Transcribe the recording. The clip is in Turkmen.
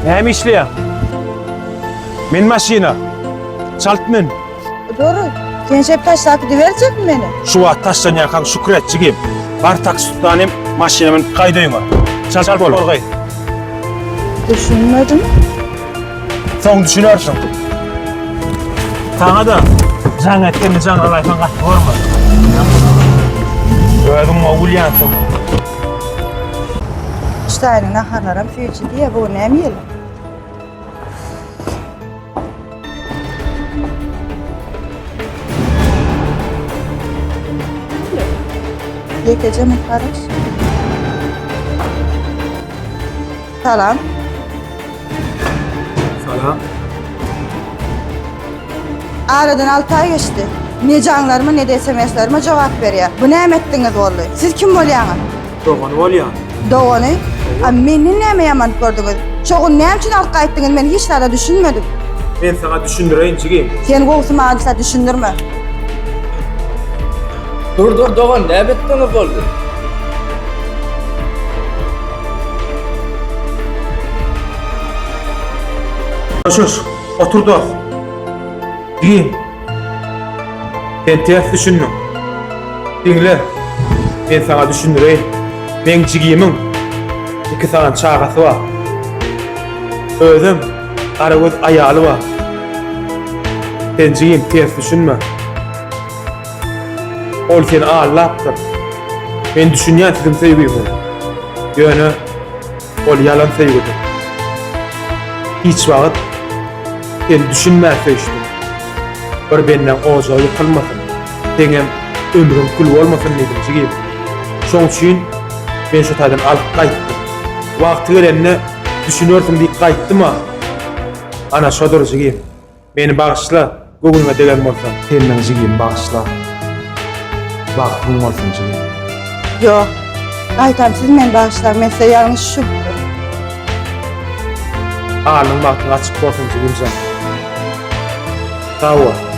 Näme işleýäň? Min maşyna. Çalt min. Dur, sen şeýp taşlap gidiberjekmi meni? Şu wagt taşlanýarkaň şükür et jigim. Bar taksi tutdan hem maşyna münüp gaýt öýüňe. Çalt bol. Bolgaý. Düşünmedim. Soň düşünersiň. Saňa-da jaň etdim, jaň alaýsaň gaty görme. Özüň gowy bilýänsiň. Ştaýnyň naharlaram süýji diýýär, bu gün näme iýeli? Ýekeje müň garaş. Salam. Salam. Aradan 6 aý geçdi. Ne jaňlaryma ne-de SMS-lerime jogap berýär. Bu näme etdiňiz boldy? Siz kim bolýaňyz? Dogany bolýan. Dogany? A menden näme ýaman gördüňiz? Şo gün näme üçin alyp gaýtdyňyz men hiç zada düşünmedim. Men saňa düşündireýin jigim. Sen gowusy maňa bir zat düşündirme. Dur dur dogan näme etdiňiz boldy? Köşeş, otur dost. Jigim. Sen ters düşündiň. Diňle, men saňa düşündireýin. Meň jigimiň iki sany çagasy bar. Özem garagöz aýaly bar. Sen jigim ters düşünme. Ol seni aldapdyr. Men düşünýän siziň söýgüňize. Ýöne Ol ýalan söýgüdir. Hiç wagt sen düşünmän söýüşdim. Bir bendäň ojagy ýykylmasyn, seňem ömrüň kül bolmasyn diýdim jigim. Şoň üçin men şu taýdan alyp gaýtdym. Wagty gelende düşünersiň diýip gaýtdym-a. Ana şodur jigim. Meni bagyşla, göwnüňe degen bolsa. Sen meň jigimi bagyşla. Bagtyň bolsun jigim. Ýok. Gaýtam siz meni bagyşlaň, men size ýalňyş düşüpdim. Alnyň bagtyň açyk bolsun jigimjan. Sag bol.